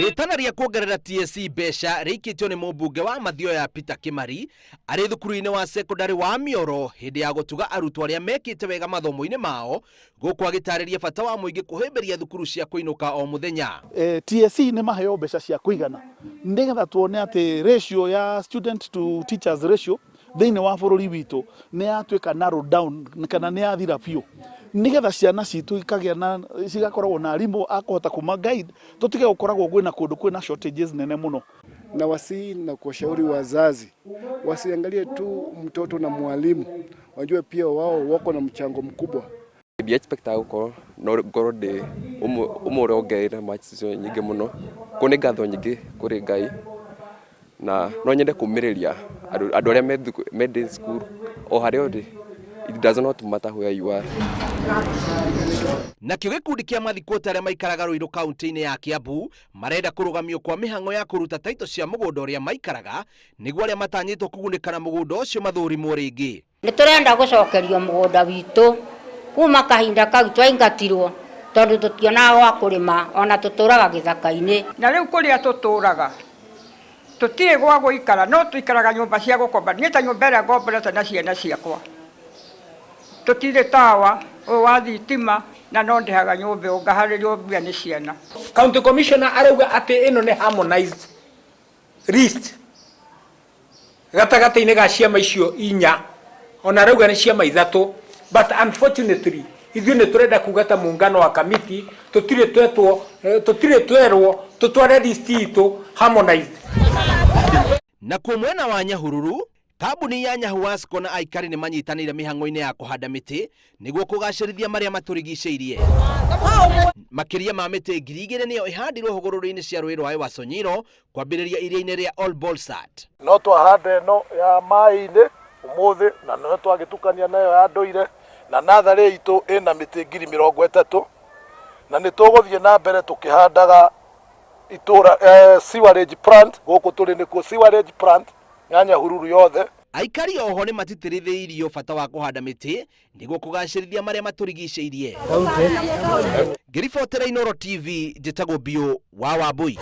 Rĩtana rĩa kuongerera TSC mbeca rĩikĩtio nĩ mũmbunge wa Mathioya Peter Kimari arĩ thukuru-inĩ wa cekondarĩ wa Mioro hĩndĩ ya gũtuga arutwo arĩa mekĩte wega mathomo-inĩ mao gũkũ agĩtarĩria bata wa mũingĩ kũhĩmbĩria thukuru cia kũinũka o mũthenya. TSC nĩ maheo mbeca cia kũigana nĩgetha tuone atĩ ratio ya student to teachers ratio thĩinĩ wa bũrũri witũ nĩ yatuĩka narrow down kana nĩ yathira biũ nĩgetha ciana citũ ikagĩa na cigakoragwo na arimũ a kũhota kũma guide tũtige gũkoragwo kwĩna kũndũ kwĩna shortages nene mũno. Na wasihi na kuwashauri wazazi wasiangalie tu mtoto na mwalimu, wajue pia wao wako na mchango mkubwa. Ndi expectaga gũkorwo no ngorwo ndĩ ũmwe ũrĩa wongereire marks icio nyingĩ mũno, koguo nĩ ngatho nyingĩ kũrĩ Ngai na no nyende kũmĩrĩria andũ arĩa me day school o harĩa ũrĩ, it does not matter where you are. Nakĩo gĩkundi kĩa mathikũta arĩa maikaraga Ruiru kaunti-inĩ ya Kiambu marenda kũrũgamio kwa mĩhang'o ya kũruta taitũ cia mũgũnda ũrĩa maikaraga nĩguo arĩa matanyĩtwo kũgunĩka na mũgũnda ũcio mathũrimwo rĩngĩ. Nĩ tũrenda gũcokerio mũgũnda witũ kuma kahinda kau twaingatirwo tondũ tũtionaga gwa kũrĩma ona tũtũraga gĩthaka-inĩ. Na rĩu kũrĩa tũtũraga tũtirĩ gwa gũikara no tũikaraga nyũmba cia gũkomba. Niĩ ta nyũmba ĩrĩa ngomborete na ciana ciakwa tũtirĩ tawa ũyũ wa thitima na no ndĩhaga nyũmba ĩyo ngaharĩrio mbia nĩ ciana. County Commissioner arauga atĩ ĩno nĩ harmonized list gatagatĩ-inĩ ga ciama icio inya ona arauga nĩ ciama ithatũ but unfortunately ithuĩ nĩ tũrenda kuga ta muungano wa kamiti tũtirĩ twetwo tũtirĩ twerwo tũtware list itũ harmonized. Nakuo mwena wa Nyahururu, kambuni ya Nyahuasco na aikari nĩ manyitanĩire mĩhang'o-inĩ ya kũhanda mĩtĩ nĩguo kũgacĩrithia marĩa matũrigicĩirie. Makĩria ma mĩtĩ 2000 nĩyo ĩhandirwo hũgũrũrũ-inĩ cia rũĩ rwa Ewaso Nyiro kwambĩrĩria iria-inĩ rĩa Ol Bolsat. No twahanda ĩno ya maĩ-inĩ ũmũthĩ na no twagĩtukania nayo ya ndũire na natharĩ itũ ĩna mĩtĩ 30,000 na nĩ tũgũthiĩ na mbere tũkĩhandaga itũra sewerage plant gũkũ tũrĩ nĩkuo sewerage plant ya Nyahururu yothe. Aikari oho nĩ matĩtĩrithĩirio bata wa kũhanda mĩtĩ nĩguo kũgacĩrithia marĩa matũrigicĩirie. Ngĩribotera Inooro TV njĩtagwo Biũ wa Wambui.